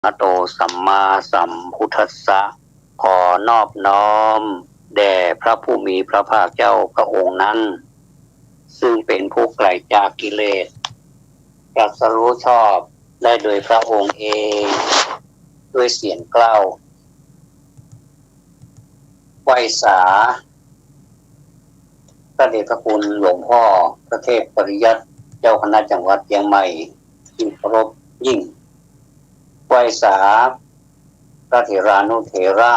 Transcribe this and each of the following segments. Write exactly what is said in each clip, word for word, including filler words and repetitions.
โตสัมมาสัมพุทธัสสะ ขอนอบน้อมแด่พระผู้มีพระภาคเจ้าพระองค์นั้น ซึ่งเป็นผู้ไกลจากกิเลส ตรัสรู้ชอบได้โดยพระองค์เอง ด้วยเสียงกล่าว ไหว้สา พระเดชพระคุณหลวงพ่อพระเทพปริยัติ เจ้าคณะจังหวัดเจียงใหม่ที่เคารพยิ่ง ไหว้สาพระเถรานุเถระ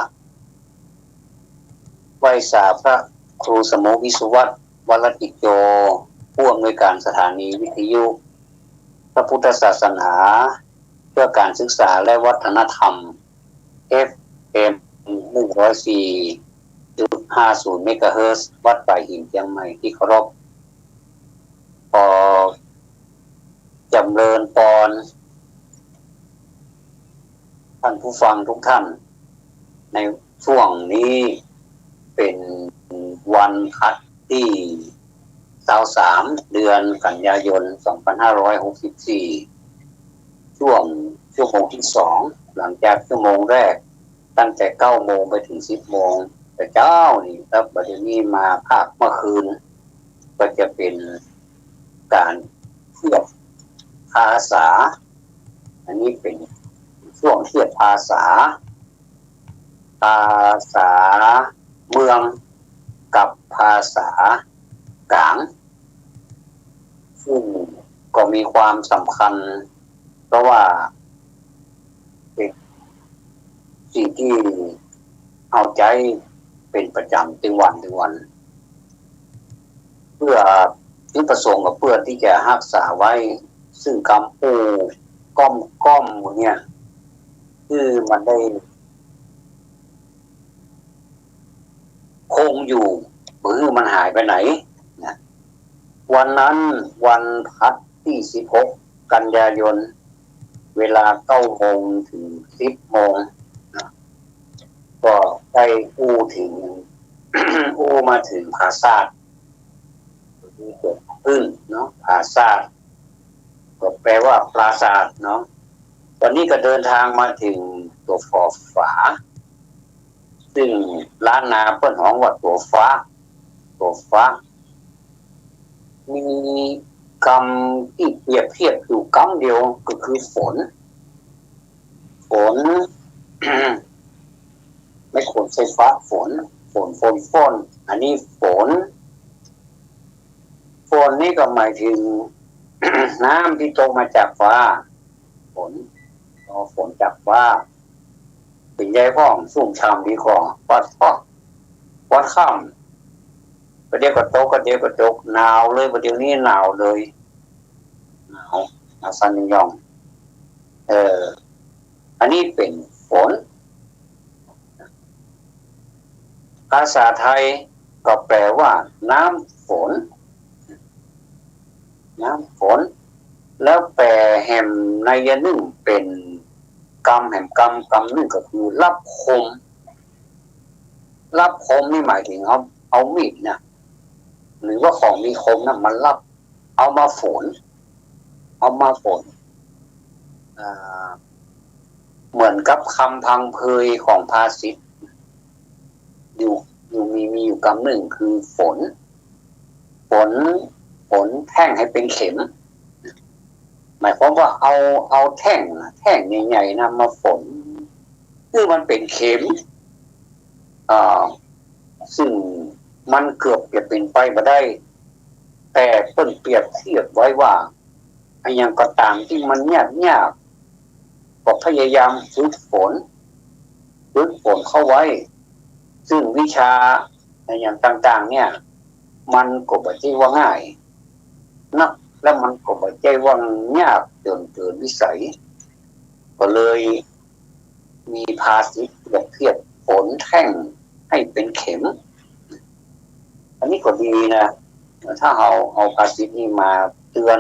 ไหว้สาพระครูสมุวิศวัตร วรติโจ ผู้อำนวยการสถานีวิทยุพระพุทธศาสนา เพื่อการศึกษาและวัฒนธรรม เอฟเอ็ม หนึ่งร้อยสี่จุดห้าศูนย์ เมกะเฮิรตซ์ วัดป่ายหินเจียงใหม่ที่เคารพ ขอจำเริญปอน ท่านผู้ฟังทุกท่าน ในช่วงนี้เป็นวันพัดตี้ ซาวสาม เดือนกันยายน สองพันห้าร้อยหกสิบสี่ ช่วงชั่วโมงที่สอง หลังจากชั่วโมงแรก ตั้งแต่เก้าโมงไปถึงสิบโมง แต่เจ๊านี่ครับ บัดนี้มาภาคเมื่อคืน ก็จะเป็นการเทียบภาษา อันนี้เป็นช่วงเทียบภาษา ภาษาเมืองกับภาษากลาง ซึ่งก็มีความสำคัญ เพราะว่าเป็นสิ่งที่เอาใจ๊เป็นประจ๋ำตึงวันตึงวัน เพื่อจุดประสงค์ก็เพื่อที่จะฮักษาไว้ ซึ่งกำอู้ก้อมๆ หมู่เนี่ย คือมันได้ คงอยู่ บ่หื้อมันหายไปไหนนะ วันนั้นวันพัดตี้ สิบหก กันยายน เวลาเก้าโมงถึงสิบโมงนะ ก็ได้อู้ถึง อู้มาถึงผาสาท พื้นเนาะ ผาสาท ก็แปลว่าปราสาทเนาะ วันนี้ก็เดินทางมาถึงตั๋วฝอฝา ซึ่งล้านนาเปิ้นฮ้องว่าตั๋วฟ้า ตั๋วฟ้า มีกำตี้เปรียบเทียบอยู่กำเดียวก็คือฝน ฝน ไม่ควรใช้ฟ้า ฝน ฝน ฝน ฝน อันนี้ฝน ฝนนี่ก็หมายถึง น้ำที่ตกมาจากฟ้า ฝน อ๋อ ฝนจากฟ้า เป๋นใยพ่อง ชุ่มฉ่ำดีก่อ ปอด ปอด ปอดค่ำ ประเดี๋ยวก็ตก ประเดี๋ยวก็ตก หนาวเลย ประเดี๋ยวนี้หนาวเลย หนาว หนาวสั่นยอง เออ อันนี้เป๋นฝน ภาษาไทยก็แปลว่าน้ำฝน น้ำฝน แล้วแปลแหมนัยนึ่งเป๋นกำแหมกำ กำนึ่งก็คือลับคม ลับคมนี่หมายถึงเอา เอามีดนะ หรือว่าของมีคมนะ มาลับ เอามาฝน เอามาฝน อ่า เหมือนกับกำพังเพยของภาษิต อยู่ อยู่มี มีอยู่กำนึ่งคือฝน ฝน ฝนแท่งให้เป๋นเข็ม หมายความว่าเอา เอาแท่งนะ แท่งใหญ่ๆ นะ มาฝน หื้อมันเป๋นเข็ม อ่า ซึ่งมันเกือบจะเป๋นไปบ่ได้ แต่เปิ้นเปรียบเทียบไว้ว่า อะหยังก็ต๋ามตี้มันยากๆ ก็พยายามฝึกฝน ฝึกฝนเข้าไว้ ซึ่งวิชาอะหยังต่างๆ เนี่ย มันก็บ่ใจ้ว่าง่ายนัก แล้วมันก็บ่ใจ้ว่ายากจ๋นเกินวิสัย ก็เลย มีภาษิตเปรียบเทียบฝนแท่งให้เป๋นเข็ม อันนี้ก็ดีนะ ถ้าเฮาเอาภาษิตนี้มาเตือน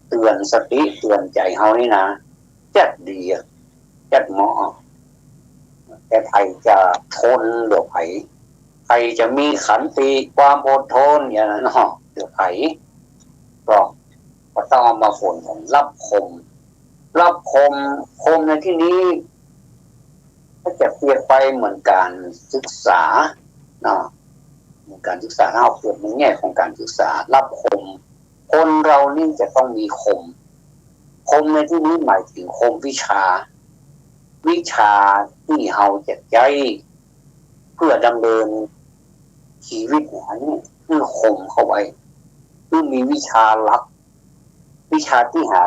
เตือนสติ เตือนใจ๋เฮานี่นะ จัดดีอะ จัดเหมาะอะ แต่ใผจะทนเหลือใผ ใผจะมีขันติ ความอดทน อย่างนั้นเนาะ เหลือใผ ก็ ก็ต้องเอามาฝนของลับคม รับคม คมในตี้นี้ก็จะเปรียบไปเหมือนก๋านศึกษาเนาะ เหมือนก๋านศึกษา ถ้าเฮาเปรียบในแง่ของก๋านศึกษา รับคม คนเฮานี่จะต้องมีคม คมในตี้นี้หมายเถิงคมวิชา วิชาตี้เฮาจะใจ๊ เปื้อดำเนินจีวิตอันนี้ หื้อคมเข้าไว้ หื้อมีวิชาลับ วิชาตี้หา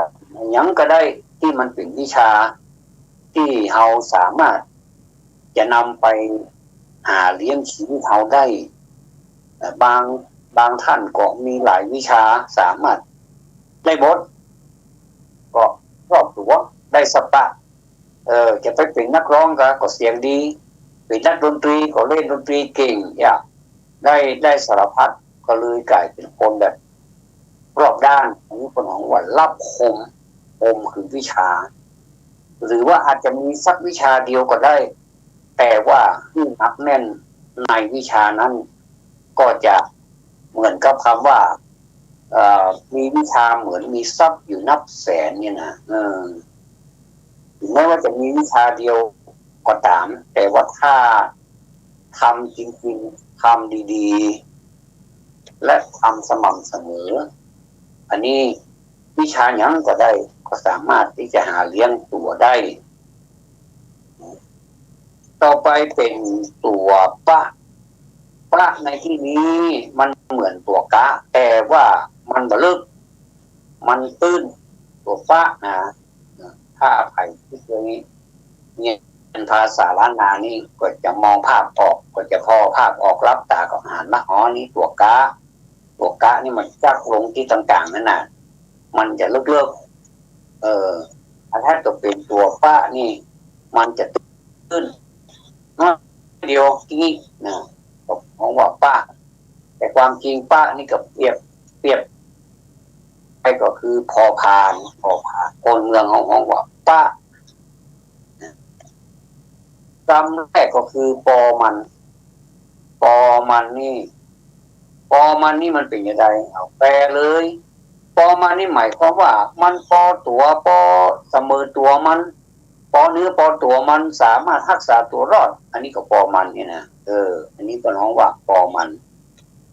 หยังก็ได้ตี้มันเป๋นวิชาตี้เฮาสามารถจะนำไปหาเลี้ยงจีวิตเฮาได้ เอ่อ บาง บางต้านก็มีหลายวิชาสามารถได้หมด ก็รอบตั๋ว ได้สะปะ เออ จะไปเป๋นนักฮ้องก็ ก็เสียงดี เป๋นนักดนตรีก็เล่นดนตรีเก่ง อย่าง ได้ ได้สารพัด ก็เลยก๋ายเป๋นคนแบบรอบด้าน อันนี้เปิ้นฮ้องว่ารับคม คมคือวิชา หรือว่าอาจจะมีสักวิชาเดียวก็ได้ แต่ว่าหื้อหนักแน่นในวิชานั้น ก็จะเหมือนกับคำว่า เอ่อ มีวิชาเหมือนมีทรัพย์อยู่นับแสนเนี่ยนะ เออ ถึงแม้ว่าจะมีวิชาเดียวก็ต๋าม แต่ว่าถ้าทำจริงๆ ทำดีๆ และทำสม่ำเสมอ อันนี้วิชาหยังก็ได้ ก็สามารถตี้จะหาเลี้ยงตั๋วได้ ต่อไปเป๋นตั๋วปะ ปะในตี้นี้มันเหมือนตั๋วกะ แต่ว่ามันบ่ลึก มันตื้น ตั๋วปะนะ ถ้าใผตี้เกยเฮียนภาษาล้านนานี่ก็จะมองภาพออก ก็จะผ่อภาพออก หลับต๋าก็หันมา อ๋อ นี่ตั๋วกะ ตั๋วกะนี่มันจักลงตี้ต่างๆ นั่นน่ะ มันจะลึกๆ เออ อันถ้าตั๋วเป๋นตั๋วปะนี่ มันจะตื้นน้อยเดียวตี้นี้นะ ก็ฮ้องว่าปะ แต่ความจริงปะนี่ก็เปรียบ เปรียบไปก็คือผ่อผ่าน ผ่อผ่าน คนเมืองเฮาฮ้องว่าปะ กำแรกก็คือปอมัน ปอมันนี่ ปอมันนี่มันเป๋นจะใด เอาแปลเลย ปอมันนี่หมายความว่ามันปอตั๋ว ปอเสมอตั๋วมัน ปอเนื้อปอตั๋วมัน สามารถฮักษาตั๋วรอด อันนี้ก็ปอมันเนี่ยนะ เออ อันนี้เปิ้นฮ้องว่าปอมัน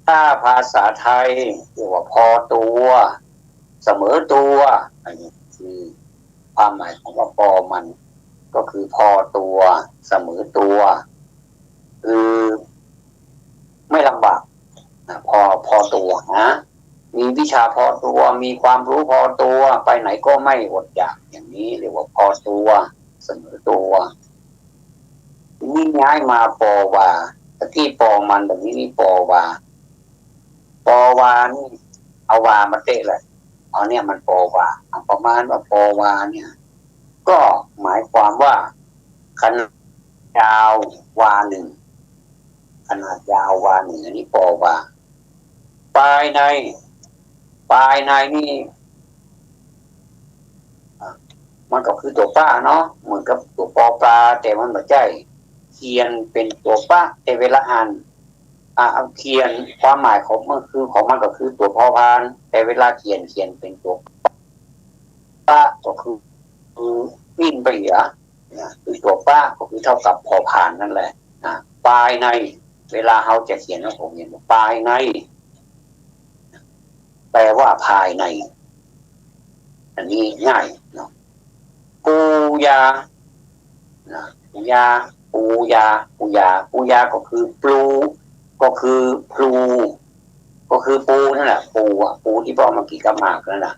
ถ้าภาษาไทยเรียกว่าพอตั๋ว เสมอตั๋ว อันนี้คือความหมายของว่าปอมัน ก็คือพอตั๋ว เสมอตั๋ว คือไม่ลำบากนะ พอ พอตั๋วนะ มีวิชาพอตั๋ว มีความรู้พอตั๋ว ไปไหนก็ไม่อดอยาก อย่างนี้เรียกว่าพอตั๋ว เสมอตั๋ว นี่ย้ายมาปอวา ตะกี้ปอมัน แบบนี้นี่ปอวา ปอวานี่เอาวามาเต๊ะเลย เอาเนี่ยมันปอวา เอาประมาณว่าปอวาเนี่ย ก็หมายความว่าขนาดยาววานึ่ง ขนาดยาววานึ่ง อันนี้ปอวา ปายใน ปายในนี่ อ่ะ มันก็คือตั๋วปะเนาะ เหมือนกับตั๋วปอปลา แต่มันบ่ใจ้ เขียนเป๋นตั๋วปะ แต่เวลาอ่าน อ่ะ เอาเขียน ความหมายของมันคือ ของมันก็คือตั๋วผ่อผ่าน แต่เวลาเขียน เขียนเป๋นตั๋วปะ ก็คือ คือปิ้นไปเหีย นะ คือตั๋วปะก็คือเท่ากับผ่อผ่านนั่นแหละ นะ ปายใน เวลาเฮาจะเขียน เฮาก็เขียนว่าปายใน แปลว่าภายใน อันนี้ง่ายเนาะ ปูยา นะ ปูยา ปูยา ปูยา ปูยาก็คือปลู ก็คือปลู ก็คือปูนั่นแหละ ปูอะ ปูตี้ป้อเอามากิ๋นกับหมากนั่นน่ะ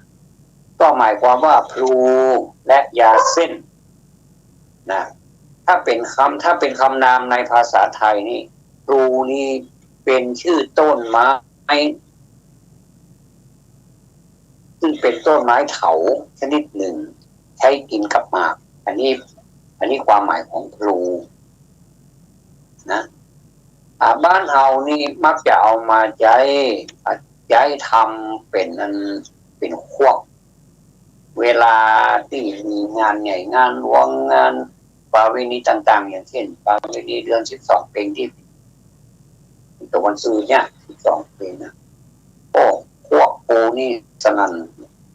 ก็หมายความว่าปลูและยาเส้น นะ ถ้าเป๋นคำ ถ้าเป๋นคำนามในภาษาไทยนี่ ปลูนี่เป๋นจื้อต้นไม้ ซึ่งเป๋นต้นไม้เถาชนิดนึ่ง ใจ๊กิ๋นกับหมาก อันนี้ อันนี้ความหมายของปลูนะ อ่า บ้านเฮานี่มักจะเอามาใจ๊ อ่า ใจ๊ทำเป๋นอัน เป๋นควัก เวลาตี้มีงานใหญ่ งานหลวง งานประเพณีต่างๆ อย่างเช่น ประเพณีเดือนสิบสองเพ็งตี้ ตะวันซื่อเนี่ย สิบสองเพ็งนะ โอ้ ควักปูนี่สนั่น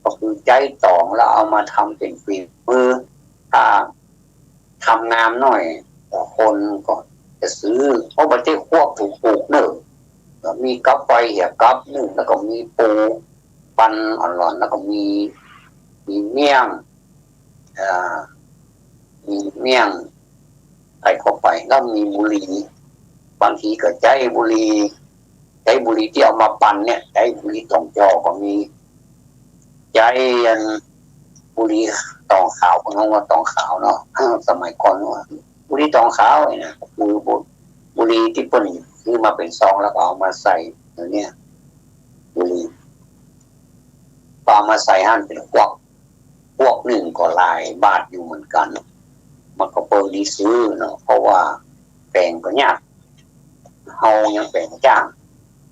ไป ก็คือใจ๊ต๋องแล้วเอามาทำเป๋นฝีมือ ถ้าทำงามหน้อย คนก็จะซื้อ เพราะบ่ใจ้ควักถูกๆ เนาะ ก็มีกับไฟเหียกับนึ่ง แล้วก็มีปูปันอ่อนๆ แล้วก็มี มีเมี่ยง อ่า มีเมี่ยงใส่เข้าไป แล้วมีบุหรี่ บางทีก็ใจ๊บุหรี่ ใจ๊บุหรี่ตี้เอามาปั่นเนี่ย ใจ๊บุหรี่ต๋องจ่อก็มี ใจ๊อันบุหรี่ต๋องขาว เปิ้นฮ้องว่าต๋องขาวเนาะ สมัยก่อนว่าบุหรี่ต๋องขาวนี่นะ ก็คือบุ บุหรี่ตี้เปิ้นซื้อมาเป๋นซองแล้วก็เอามาใส่ เดี๋ยวนี้บุหรี่ พอเอามาใส่หั้นเป๋นขวด ขวดนึ่งก็หลายบาทอยู่เหมือนกั๋น มันก็เปิงดีซื้อเนาะ เพราะว่าแป๋งก็ยาก เฮายังแป๋งจ้าง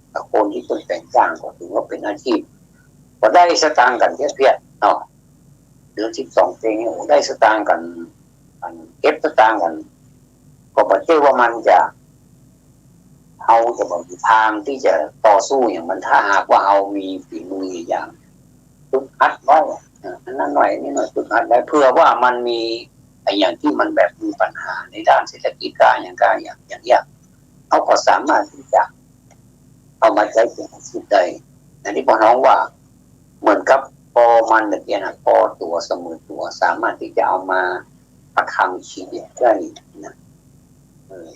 แต่คนตี้เปิ้นแป๋งจ้างก็ถือว่าเป๋นอาชีพ ก็ได้สตางค์กั๋นเยียะเนาะ เดือนสิบสองเป๋งเนี่ย โอ้ ได้สตางค์กั๋น อันเก็บสตางค์กั๋น ก็บ่ใจ้ว่ามันจะ เฮาจะบ่มีตางตี้จะต่อสู้หยังมัน ถ้าหากว่าเฮามีฝีมืออย่างฝึกหัดไว้ อ่า อันนั้นหน้อย อันนี้หน้อย ฝึกหัดไว้ เผื่อว่ามันมีอะหยังตี้มันแบบมีปัญหาในด้านเศรษฐกิจก้าหยังก้าหยัง อย่างเนี้ย เฮาก็สามารถตี้จะเอามาใจ๊เป๋นอาชีพได้ อันนี้เปิ้นฮ้องว่า เหมือนกับปอมันเมื่อกี้นะ ปอตั๋วเสมอตั๋ว สามารถตี้จะเอามาประทังชีวิตได้นะ เออ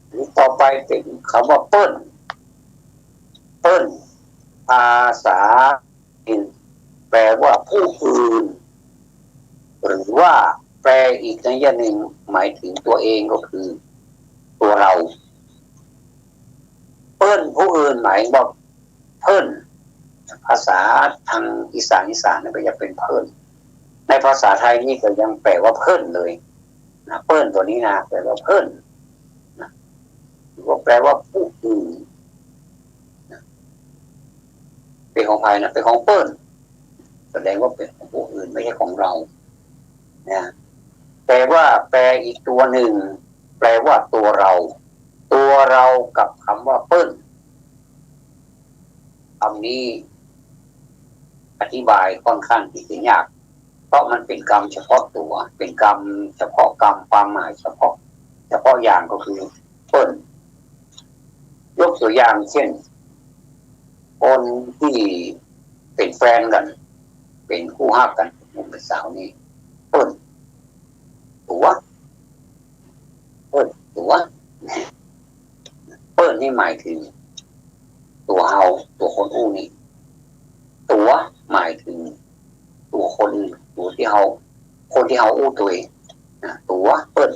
อันนี้ต่อไปเป๋นกำว่าเปิ้น เปิ้น ภาษาจีนแปลว่าผู้อื่น หรือว่าแปลอีกนัยยะนึ่งหมายถึงตัวเองก็คือตัวเรา เปิ้นผู้อื่นหมายว่าเปิ้น ภาษาตางอีสาน อีสานนี่ก็จะเป๋นเปิ้น ในภาษาไทยนี่ก็ยังแปลว่าเปิ้นเลยนะ เปิ้นตั๋วนี้นะ แปลว่าเปิ้นนะ หรือว่าแปลว่าผู้อื่นนะ เป๋นของใผนะ เป๋นของเปิ้น แสดงว่าเป๋นของผู้อื่น ไม่ใช่ของเรานะ แต่ว่าแปลอีกตัวนึ่ง แปลว่าตัวเรา ตัวเรากับกำว่าเปิ้น กำนี้อธิบายค่อนข้างตี้จะยาก เพราะมันเป๋นกำเฉพาะตั๋ว เป๋นกำเฉพาะกำ ความหมายเฉพาะ เฉพาะอย่างก็คือเปิ้น ยกตั๋วอย่างเจ้น คนตี้เป๋นแฟนกั๋น เป๋นคู่ฮักกั๋น หนุ่มกับสาวนี่ เปิ้น ตั๋ว เปิ้นตั๋ว เปิ้นนี่หมายถึงตั๋วเฮา ตั๋วคนอู้นี่ ตั๋วหมายถึงตั๋วคน ตั๋วตี้เฮา คนตี้เฮาอู้ตวยนะ ตั๋วเปิ้น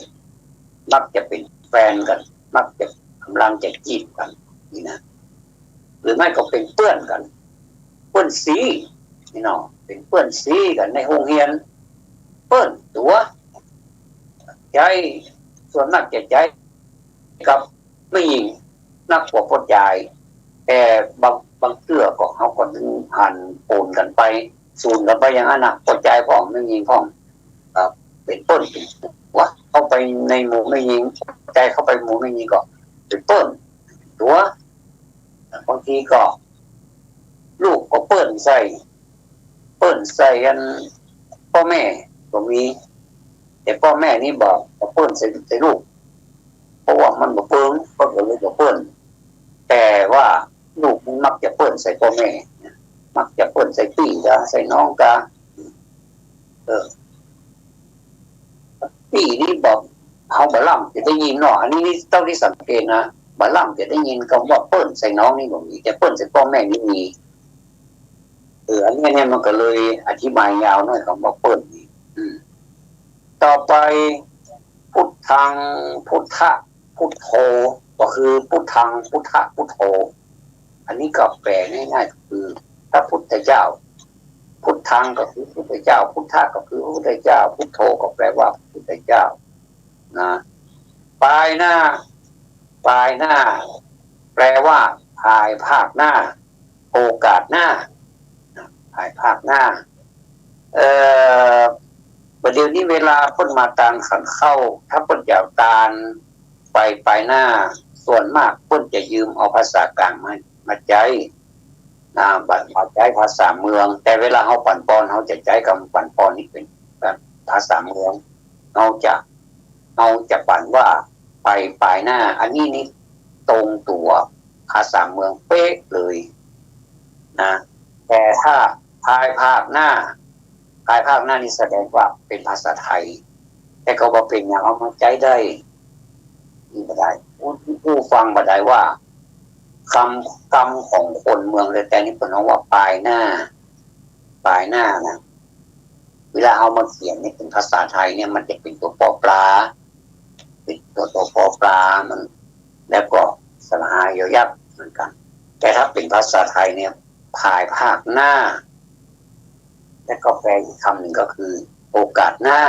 มักจะเป๋นแฟนกั๋น มักจะก่ำลังจะจีบกั๋นนี่นะ หรือไม่ก็เป๋นเปื้อนกั๋น เปื้อนซี้ นี่เนาะ เป๋นเปื้อนซี้กั๋นในโฮงเฮียน เปิ้นตั๋ว ใจ๊ ส่วนมากจะใจ๊กับแม่ญิงนักกว่าป้อจาย แต่บาง บางเตื้อก็เฮาก็หันปนกั๋นไป สูนกั๋นไปอย่างนั้นนะ ป้อจายพ่องแม่ญิงพ่อง เอ่อ เป๋นเปิ้นตั๋ว เข้าไปในหมู่แม่ญิง ป้อจายเข้าไปหมู่แม่ญิงก็เป๋นเปิ้นตั๋ว บางทีก็ลูกก็เปิ้นใส่ เปิ้นใส่อันป้อแม่ก็มี แต่ป้อแม่นี่บ่ บ่เปิ้นใส่ ใส่ลูก เพราะว่ามันบ่เปิง เปิ้นก็เลยบ่เปิ้น แต่ว่าลูกมันมักจะเปิ้นใส่ป้อแม่ มักจะเปิ้นใส่ปี้กา ใส่น้องกา เออ ปี้นี่บ่ เฮาบ่ล่ำจะได้ยินเนาะ อันนี้นี่เต้าตี้สังเกตนะ บ่ล่ำจะได้ยินกำว่าเปิ้นใส่น้องนี่บ่มี แต่เปิ้นใส่ป้อแม่นี่มี เออ อันนี้เนี่ยมันก็เลยอธิบายยาวหน้อยกำว่าเปิ้นนี่ อืม ต่อไป พุทธัง พุทธะ พุทโธ ก็คือพุทธัง พุทธะ พุทโธ อันนี้ก็แปลง่ายๆ ก็คือพระพุทธเจ้า พุทธังก็คือพุทธเจ้า พุทธะก็คือพระพุทธเจ้า พุทโธก็แปลว่าพระพุทธเจ้า นะ ปายหน้า ปายหน้า แปลว่าภายภาคหน้า โอกาสหน้า ภายภาคหน้า เอ่อ บ่าเดี่ยวนี้เวลาเปิ้นมาตานขันข้าว ถ้าเปิ้นจะเอาตานไปปายหน้า ส่วนมากเปิ้นจะยืมเอาภาษากลางมา มาใจ๊ นะ บ่ บ่ใจ๊ภาษาเมือง แต่เวลาเฮาปั่นป่อน เฮาจะใจ๊กำปั่นป่อนนี่เป๋นภาษาเมือง เฮาจะ เฮาจะปั่นว่า ไปปายหน้า อันนี้นี่ตรงตั๋วภาษาเมืองเป๊ะเลยนะ แต่ถ้าภายภาคหน้า ภายภาคหน้านี่แสดงว่าเป๋นภาษาไทย แต่ก็บ่เป๋นหยัง เอามาใจ๊ได้ นี่บ่ได้ อู้ อู้ฟังบ่ได้ว่า กำ กำของคนเมืองแต๊ๆ นี่เปิ้นฮ้องว่าปายหน้า ปายหน้านะ เวลาเอามาเขียนนี่เป๋นภาษาไทยเนี่ย มันจะเป๋นตั๋วปอปลา เป๋นตั๋ว ตั๋วปอปลามัน แล้วก็สระอา ยอยักษ์เหมือนกั๋น แต่ถ้าเป๋นภาษาไทยเนี่ย ภายภาคหน้า แล้วก็แปลอีกกำนึ่งก็คือ โอกาสหน้า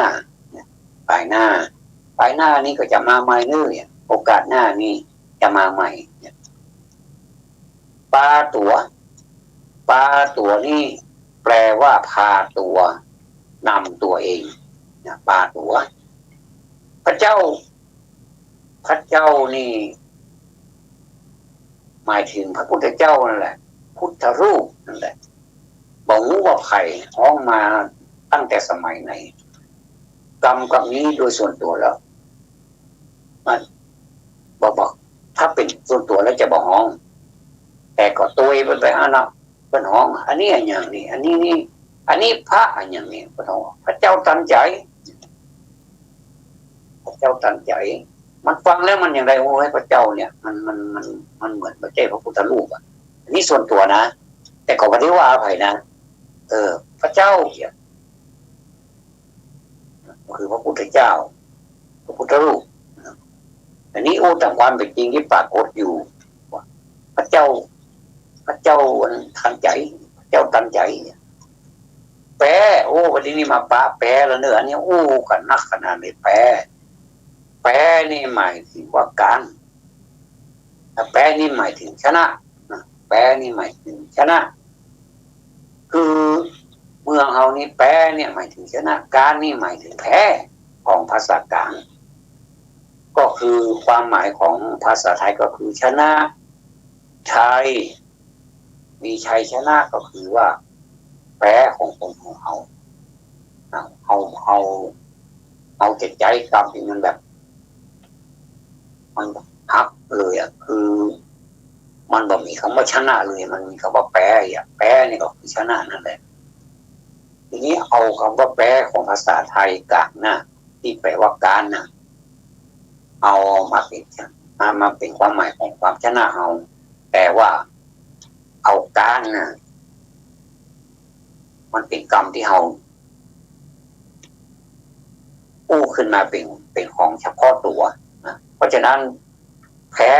ปายหน้า ปายหน้านี่ก็จะมาใหม่เน่อ โอกาสหน้านี่จะมาใหม่ ปาตั๋ว ปาตั๋วนี่แปลว่าพาตัว นำตัวเองนะ ปาตั๋ว พระเจ้า พระเจ้านี่ หมายถึงพระพุทธเจ้านั่นแหละ พุทธรูปนั่นแหละ บ่ฮู้ว่าใผฮ้องมาตั้งแต่สมัยไหน กำ กำนี้โดยส่วนตั๋วแล้ว มัน บ่ บ่ ถ้าเป๋นส่วนตั๋วแล้วจะบ่ฮ้อง แต่ก็ตวยไป ไปอันน่ะ เปิ้นฮ้อง อันนี้อะหยังนี่ อันนี้นี่ อันนี้พระอะหยังนี่ เปิ้นฮ้อง พระเจ้าตันใจ๋ พระเจ้าตันใจ๋ มันฟังแล้วมันอย่างใด โอ้ย พระเจ้าเนี่ย มัน มัน มัน มันเหมือนบ่ใจ้พระพุทธรูปอะ อันนี้ส่วนตั๋วนะ แต่ก็บ่ได้ว่าใผนะ เออ พระเจ้าเนี่ย คือพระพุทธเจ้า พระพุทธรูป อันนี้อู้ต๋ามความเป๋นจริงตี้ปรากฏอยู่ พระเจ้า พระเจ้าตันใจ๋ พระเจ้าตันใจ๋ แป โอ้ วันนี้นี่มาปะแปแล้วเน่อ อันนี้อู้กั๋นนักขนาดนี้ แป แปนี่หมายถึงว่าก๋าน แปนี่หมายถึงชนะนะ แปนี่หมายถึงชนะ คือเมืองเฮานี่แปเนี่ยหมายถึงชนะ ก๋านนี่หมายถึงแพ้ ของภาษากลาง ก็คือความหมายของภาษาไทยก็คือชนะ ชัย มีชัยชนะก็คือว่าแพ้ของคนของเฮา นะ เฮา เฮา เฮาจะใจ๊กำตี้มันแบบ มันหักเลยอะ คือ มันบ่มีกำว่าชนะเลย มันมีกำว่าแพ้อะ แพ้นี่ก็คือชนะนั่นแหละ ทีนี้เอากำว่าแพ้ของภาษาไทยกลางนะ ตี้แปลว่าก๋านนะ เอามาเป๋น มา มาเป๋นความหมายของความชนะเฮา แต่ว่าเอาก๋านนะ มันเป๋นกำตี้เฮาอู้ขึ้นมาเป๋น เป๋นของเฉพาะตั๋วนะ เพราะฉะนั้น แพ้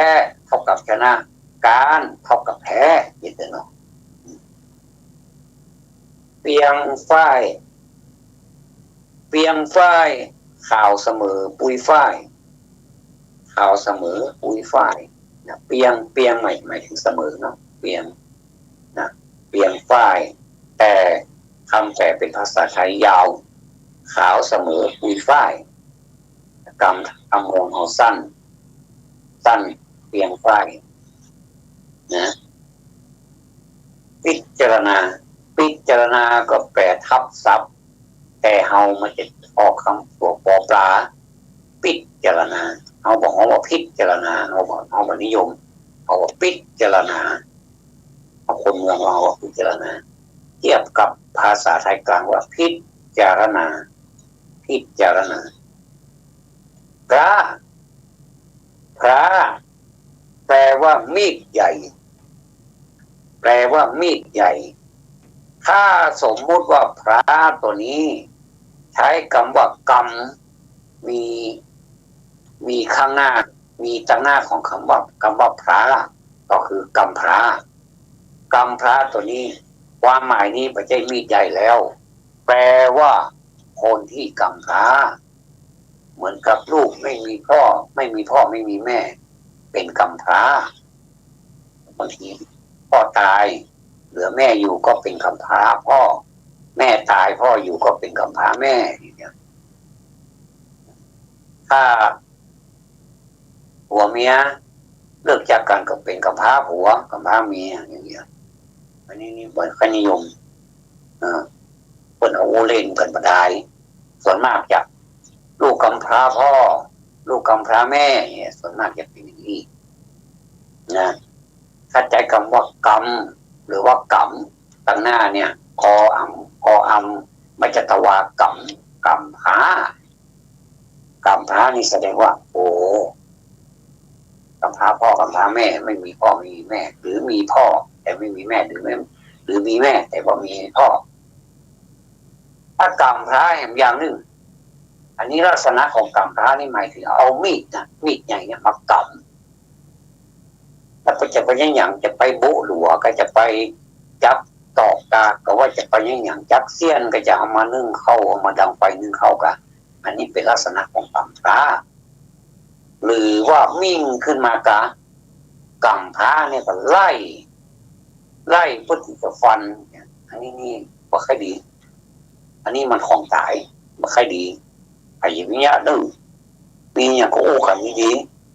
เท่ากับชนะ ก๋านเท่ากับแพ้ เห็นเนาะ เปียงฝ้าย เปียงฝ้าย ขาวเสมอปุยฝ้าย ขาวเสมอปุยฝ้าย นะ เปียง เปียงหมาย หมายถึงเสมอเนาะ เปียง นะ เปียงฝ้าย แต่กำแปลเป๋นภาษาไทยยาว ขาวเสมอปุยฝ้าย กำ กำเมืองเฮาสั้น สั้น เปียงฝ้าย นะ พิจารณา พิจารณาก็แปลทับศัพท์ แต่เฮามันจะออกกำตั๋วปอปลา พิจารณา เฮาบ่ฮ้องว่าพิจารณา เฮาบ่ เฮาบ่นิยม เฮาว่าพิจารณา เฮาคนเมืองเฮาว่าพิจารณา เทียบกับภาษาไทยกลางว่าพิจารณา พิจารณา พระ พระ แปลว่ามีดใหญ่ แปลว่ามีดใหญ่ ถ้าสมมุติว่าพระตั๋วนี้ ใจ๊กำว่ากำ มี มีข้างหน้า มีตังหน้าของกำว่า กำว่าพระ ก็คือกำพร้า กำพร้าตั๋วนี้ ความหมายนี้บ่ใจ้มีดใหญ่แล้ว แปลว่าคนตี้กำพร้า เหมือนกับลูกไม่มีพ่อ ไม่มีพ่อไม่มีแม่ เป๋นกำพร้า บางทีพ่อต๋าย เหลือแม่อยู่ก็เป๋นกำพร้าพ่อ แม่ต๋ายพ่ออยู่ก็เป๋นกำพร้าแม่ อย่างเงี้ย ถ้าผัวเมียเลิกจากกั๋นก็เป๋นกำพร้าผัว กำพร้าเมีย อย่างเงี้ย อันนี้นี่บ่ค่อยนิยม อ่า เปิ้นเอาอู้เล่นกั๋นบ่ดาย ส่วนมากจะลูกกำพร้าพ่อ ลูกกำพร้าแม่เนี่ย ส่วนมากจะเป๋นอย่างอี้นะ เข้าใจ๋กำว่ากำ หรือว่ากำ ตังหน้าเนี่ย กออำ กออำ บ่จะตะวา กำ กำพร้า กำพร้านี่แสดงว่า โอ้ กำพร้าพ่อกำพร้าแม่ ไม่มีพ่อไม่มีแม่ หรือมีพ่อแต่ไม่มีแม่ หรือไม่ หรือมีแม่แต่บ่มีพ่อ ถ้ากำพร้าแหมอย่างนึ่ง อันนี้ลักษณะของกำพร้านี่หมายถึงเอามีดนะ มีดใหญ่เนี่ยมากำ แล้วก็จะไปยังหยัง จะไปบุหลัวก็จะไปจับตอกกา ก็ว่าจะไปยังหยัง จับเสี้ยนก็จะเอามานึ่งข้าว เอามาดังไฟนึ่งข้าวกา อันนี้เป๋นลักษณะของกำพร้า หรือว่ามิ่งขึ้นมากา กำพร้าเนี่ยก็ไล่ ไล่เปื้อตี้จะฟัน อันนี้นี่บ่ค่อยดี อันนี้มันของต๋าย บ่ค่อยดี ไอ้อย่างเนี้ยเน่อ มีอย่างก็อู้กั๋นดี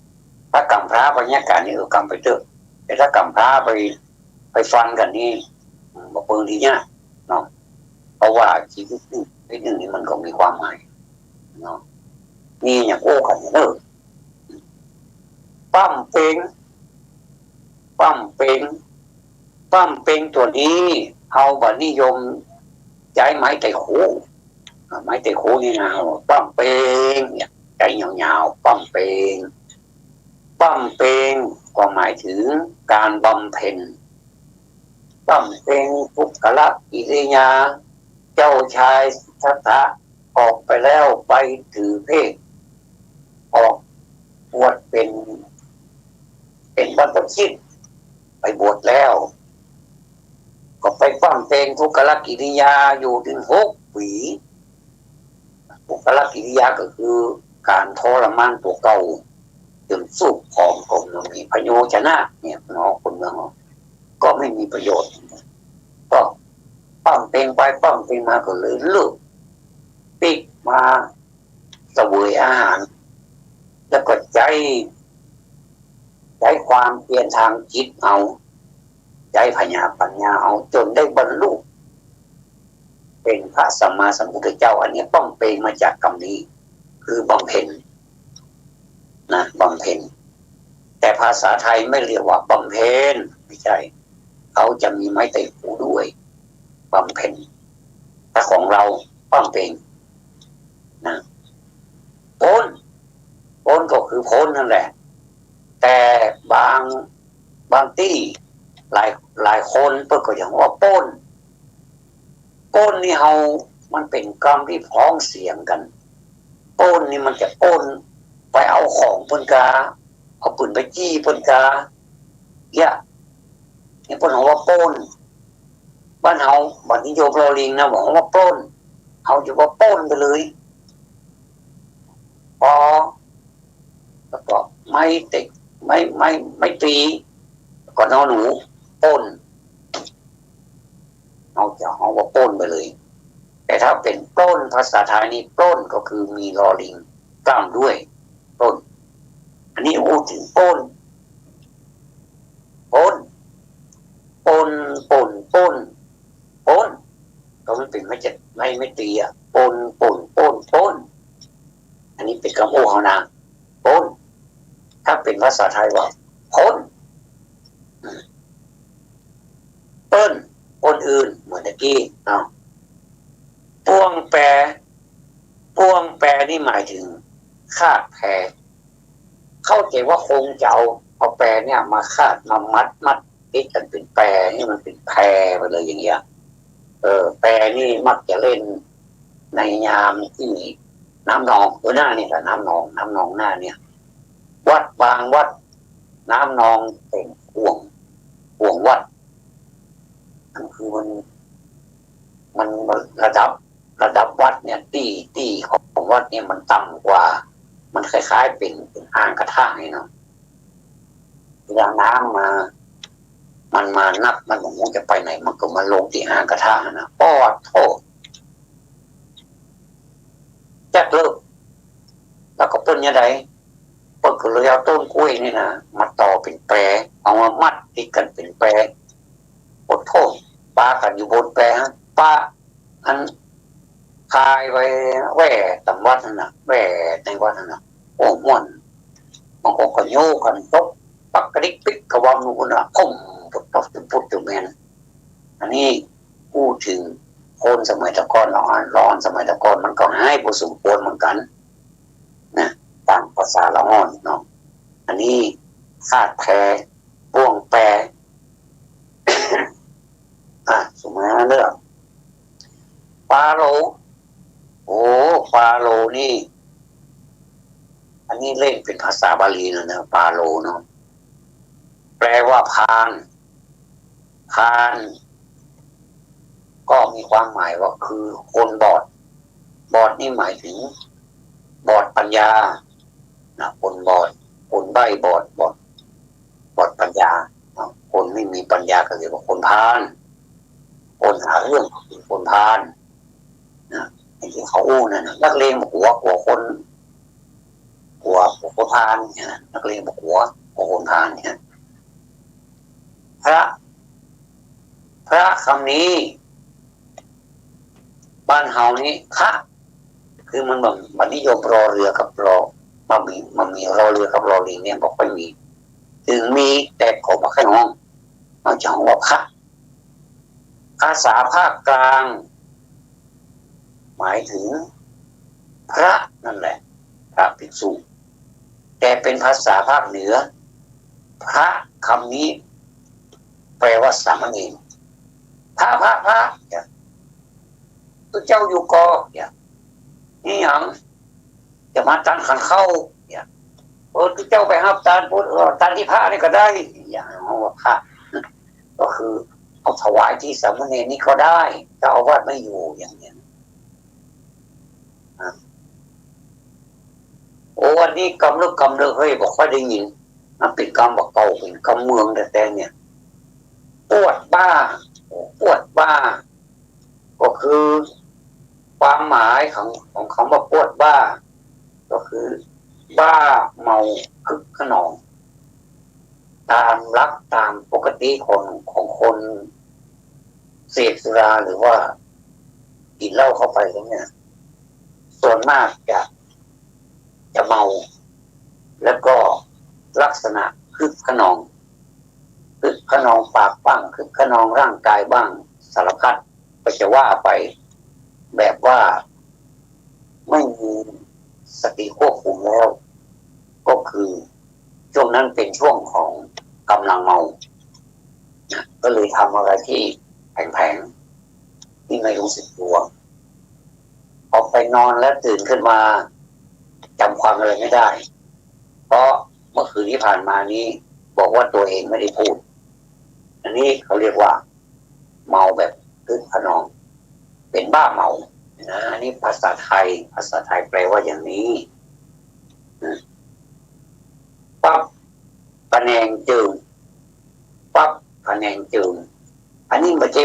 ๆ ถ้ากำพร้าไปเนี่ยกั๋นนี่ เออ กำไปเต๊อะ แต่ถ้ากำพร้าไป ไปฟันกั๋นนี่ อืม บ่เปิงดีเนี่ยเนาะ เพราะว่าชีวิตนึ่ง ชีวิตนึ่งนี่มันก็มีความหมายเนาะ มีอย่างอู้กั๋นเน่อ ป้ำเป็ง ป้ำเป็ง ป้ำเป็งตั๋วนี้ เฮาบ่นิยมใจ๊ไม้ไต่ขู อ่า ไม้ไต่ขูนี่นะ ป้ำเป็งเนี่ย ใจ๊ยาวๆ ป้ำเป็ง ป้ำเป็งก็หมายถึงการบำเพ็ญ ป้ำเป็งปุคคละกิริยา เจ้าชายสิทธัตถะออกไปแล้ว ไปถือเพศ ออกบวชเป๋น เป๋นบรรพชิต ไปบวชแล้ว ก็ไปป้ำเป็งปุคคละกิริยาอยู่เถิงหกปี๋ ปุคคละกิริยาก็คือก๋านทรมานตั๋วเก่า จ๋นซูบผอมก็บ่มีประโยชน์นะเนี่ยเนาะ คนเมืองเฮา ก็ไม่มีประโยชน์ ก็ป้ำเป็งไปป้ำเป็งมาก็เลยเลิก ปิ๊กมาเสวยอาหาร แล้วก็ใจ๊ ใจ๊ความเพียรตางจิตเอา ใจ๊ผญาปัญญาเอา จ๋นได้บรรลุเป๋นพระสัมมาสัมพุทธเจ้า อันนี้ป้ำเป็งมาจากกำนี้ คือบำเพ็ญ นะ บำเพ็ญ แต่ภาษาไทยไม่เรียกว่าบำเพ็ญ ไม่ใช่ เขาจะมีไม้ไต่ขูด้วย บำเพ็ญ ถ้าของเราป้ำเป็งนะ ป๊น ป๊นก็คือป๊นนั่นแหละ แต่บาง บางตี้ หลาย หลายคนเปิ้นก็ยังว่าป๊น ป๊นนี่เฮา มันเป๋นกำตี้พ้องเสียงกั๋น ป๊นนี่มันจะป๊น ไปเอาของเปิ้นกา เอาปืนไปจี้เปิ้นกา เยียะ นี่เปิ้นฮ้องว่าป๊น บ้านเฮาบ่นิยมลอลิงนะ ฮ้องว่าป๊น เฮาจะว่าป๊นไปเลย ปอ แล้วก็ไม้เต็ก ไม้ ไม้ ไม้ตรี แล้วก็นอหนู ป๊น เฮาจะฮ้องว่าป๊นไปเลย แต่ถ้าเป๋นปล้น ภาษาไทยนี่ปล้นก็คือมีลอลิงตามด้วย ปล้น อันนี้อู้เถิงป๊น ป๊น ป๊น ป๊น ป๊น ป๊น ก็มันเป๋นไม้เจ็ด ไม้ ไม้ตรีอะ ป๊น ป๊น ป๊น ป๊น อันนี้เป๋นกำอู้เฮานะ ป๊น ถ้าเป๋นภาษาไทยว่า ป๊น อืม เปิ้น คนอื่น เหมือนตะกี้เนาะ ป้วงแป ป้วงแปนี่หมายถึงคาดแพ เข้าใจ๋ว่าคงจะเอา เอาแปเนี่ยมาคาด มามัด มัดติดกั๋นเป๋นแป หื้อมันเป๋นแพไปเลยอย่างเงี้ย เออ แปนี่มักจะเล่นในยามตี้น้ำนอง เออ หน้าเนี่ยแหละ น้ำนอง น้ำนองหน้าเนี่ย วัดบางวัด น้ำนองเป๋นข่วง ข่วงวัด อันคือมัน มันระดับ ระดับวัดเนี่ย ตี้ ตี้ของวัดเนี่ยมันต่ำกว่า มันคล้ายๆ เป๋น เป๋นอ่างกระทะนี่เนาะ เวลาน้ำมา มันมานัก มันบ่ฮู้จะไปไหน มันก็มาลงตี้อ่างกระทะหั้นนะ ปอดโธ่ จักเลิก แล้วก็เปิ้นจะใด เปิ้นก็เลยเอาต้นกล้วยนี่นะ มาต่อเป๋นแป เอามามัดติดกั๋นเป๋นแป ปอดโธ่ ปากั๋นอยู่บนแป ปา อัน คายไปแว่ต๋ามวัดหั้นน่ะ แว่ในวัดหั้นน่ะ โอ้ ม่วน บางคนก็โยกั๋นตบปักกะดิกปิ๊กกะวำนู่นน่ะ ก้มปุ๊บปั๊บปุ๊บปุ๊บอยู่แม่น อันนี้พูดเถิงคนสมัยตะก่อนเนาะ ร้อนสมัยตะก่อนมันก็ฮ้ายพอสมควรเหมือนกั๋นนะ ต๋ามภาษาละอ่อนเนาะ อันนี้คาดแผล ป้วงแป อ่ะ สมมุติว่าเรื่อง ปาโล โอ้ ปาโลนี่ อันนี้เล่นเป๋นภาษาบาลีเลยนะ ปาโลเนาะ แปลว่าพาล พาล ก็มีความหมายว่าคือคนบอด บอดนี่หมายถึง บอดปัญญา นะ คนบอด คนใบ้บอด บอด บอดปัญญา นะ คนไม่มีปัญญาก็เรียกว่าคนพาล คนหาเรื่องก็คือคนพาล นะ อย่างตี้เขาอู้นั่นน่ะ นักเลงบ่กั๋ว กั๋วคน กั๋ว กั๋วคนพาลเนี่ยนะ นักเลงบ่กั๋ว กั๋วคนพาลเนี่ย พระ พระกำนี้ บ้านเฮานี่ คะ คือมันบ่ บ่นิยมรอเรือกับรอ บ่มี บ่มีรอเรือกับรอลิงเนี่ย บ่ค่อยมี เถิงมีแต่ก็บ่ค่อยฮ้อง เฮาจะฮ้องว่าคะ ภาษาภาคกลาง หมายถึง พระนั่นแหละ พระภิกษุ แต่เป๋นภาษาภาคเหนือ พระกำนี้ แปลว่าสามเณร พระ พระ พระ เนี่ย ตุ๊เจ้าอยู่ก่อ เนี่ย นี่หยัง จะมาตานขันเข้า เนี่ย เออ ตุ๊เจ้าไปฮับตานพุทธ เออ ตานตี้พระนี่ก็ได้ อย่างว่าพระ ก็คือเอาถวายตี้สามเณรนี่ก็ได้ เจ้าอาวาสไม่อยู่ อย่างเนี้ย อ่ะ โอ้ อันนี้กำเริบกำเริบ เฮ้ย บ่ค่อยได้ยิน มันเป๋นกำบ่าเก่า เป๋นกำเมืองแต๊ๆ เนี่ย ปวดบ้า โอ้ ปวดบ้า ก็คือ ความหมายของ ของกำว่าปวดบ้า ก็คือ บ้าเมาคึกคะนอง ต๋ามหลัก ต๋ามปกติของ ของคนเสพสุราหรือว่ากิ๋นเหล้าเข้าไปแล้วเนี่ย ส่วนมากจะ จะเมา แล้วก็ลักษณะคึกคะนอง คึกคะนองปากบ้าง คึกคะนองร่างกายบ้าง สารพัด ก็จะว่าไป แบบว่าไม่มีสติควบคุมแล้ว ก็คือช่วงนั้นเป็นช่วงของกำลังเมา นะ ก็เลยทำอะไรที่แผลงๆ ที่ไม่รู้สึกตัว พอไปนอนแล้วตื่นขึ้นมา จำความอะไรไม่ได้ เพราะเมื่อคืนที่ผ่านมานี้บอกว่าตัวเองไม่ได้พูด อันนี้เขาเรียกว่า เมาแบบคึกคะนอง เป๋นบ้าเมา นะ อันนี้ภาษาไทย ภาษาไทยแปลว่าอย่างนี้ นะ ปั๊บ พะแนงจึง ปั๊บ พะแนงจึง อันนี้บ่ใจ้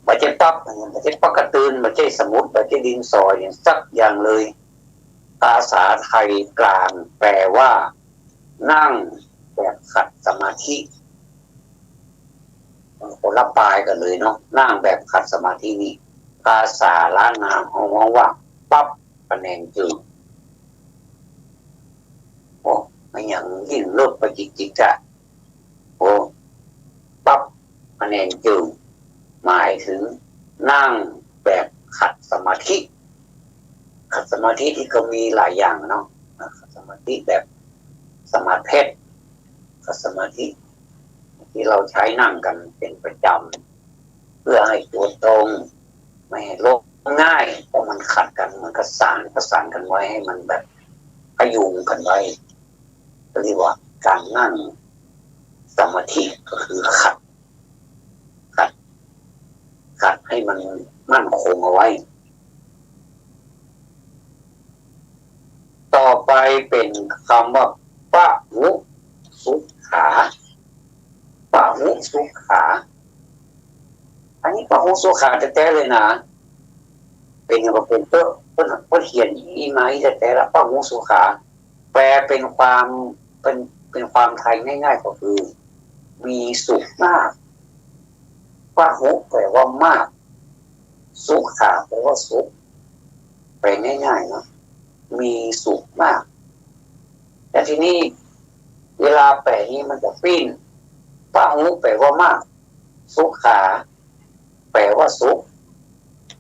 บ่ใจ้ปั๊บ บ่ใจ้ปั๊บกระตือน บ่ใจ้สมุด บ่ใจ้ดินสออย่างสักอย่างเลย ภาษาไทยกลางแปลว่า นั่งแบบขัดสมาธิ คนละปายกั๋นเลยเนาะ นั่งแบบขัดสมาธินี่ ภาษาล้านนาเฮาฮ้องว่า ปั๊บพะแนงจึง โอ้ มันหยังยิ่งเลิกไปจิกๆ จ้ะ โอ้ ปั๊บพะแนงจึง หมายถึงนั่งแบบขัดสมาธิ ขัดสมาธินี่ก็มีหลายอย่างเนาะ ขัดสมาธิแบบสมาธิเพชฌ์ ขัดสมาธิที่เราใช้นั่งกันเป็นประจำ เพื่อให้ตัวตรง ไม่ให้ล้มง่าย เพราะมันขัดกัน เหมือนกับสานประสานกันไว้ ให้มันแบบพยุงกันไว้ ก็เรียกว่าการนั่งสมาธิ ก็คือขัด ขัด ขัดให้มันมั่นคงเอาไว้ ต่อไปเป๋นกำว่า ปะหุสุขา ปะหุสุขา อันนี้ปะหุสุขาแต๊ๆ เลยนะ เป๋นอย่างว่าเป๋นเต๊อะ เปิ้น เปิ้นเขียนอี้มาอี้แต๊ๆ ละ ปะหุสุขา แปลเป๋นความ เป๋น เป๋นความไทยง่ายๆ ก็คือ มีสุขมาก พหุแปลว่ามาก สุขาแปลว่าสุข แปลง่ายๆ เนาะ มีสุขมาก แต่ทีนี้เวลาแปลนี่มันจะปิ้น พหุแปลว่ามาก สุขา แปลว่าสุข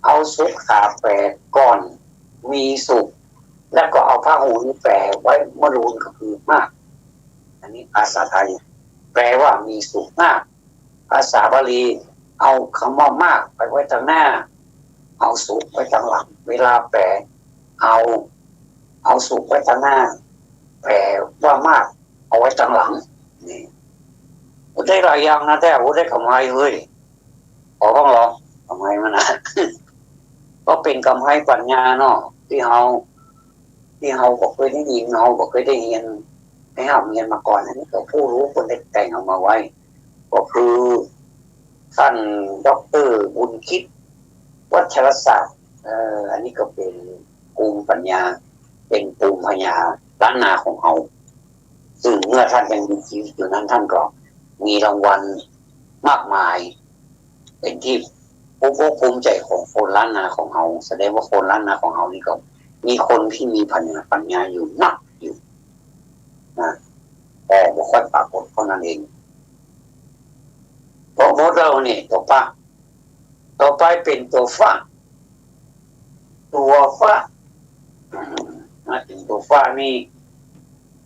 เอาสุขาแปลก่อน มีสุข แล้วก็เอาพหุนี่แปลไว้เมื่อลูนก็คือมาก อันนี้ภาษาไทย แปลว่ามีสุขมาก ภาษาบาลี เอาคำว่ามากไปไว้ตังหน้า เอาสุขไว้ตังหลัง เวลาแปล เอา เอาสุขไว้ตังหน้า แปลว่ามาก เอาไว้ตังหลัง นี่ ได้หลายอย่างนะ แต่ว่าได้กำไรเฮ้ย ขอบ้างเหรอ กำไรมันนะ ก็เป๋นกำไรปัญญาเนาะ ตี้เฮา ตี้เฮาบ่เกยได้ยิน เฮาบ่เกยได้เฮียน ได้ฮ่ำเฮียนมาก่อน อันนี้ก็ผู้ฮู้เปิ้นได้แต่งเอามาไว้ ก็คือต้านด็อกเตอร์บุญคิด วัชรศาสตร์ เอ่อ อันนี้ก็เป๋นภูมิปัญญา เป๋นภูมิปัญญาล้านนาของเฮา ซึ่งเมื่อท่านยังมีชีวิตอยู่นั้น ท่านก็มีรางวัลมากมาย เป๋นตี้ภูมิอกภูมิใจ๋ของคนล้านนาของเฮา แสดงว่าคนล้านนาของเฮานี่ก็มีคนตี้มีปัญญา ปัญญาอยู่นักอยู่นะ แต่บ่ค่อยปรากฏเท่านั้นเอง พอหมดแล้วนี่ ตั๋วปะ ต่อไปเป๋นตั๋วฟะ ตั๋วฟะ อืม มาเถิงตั๋วฟะนี่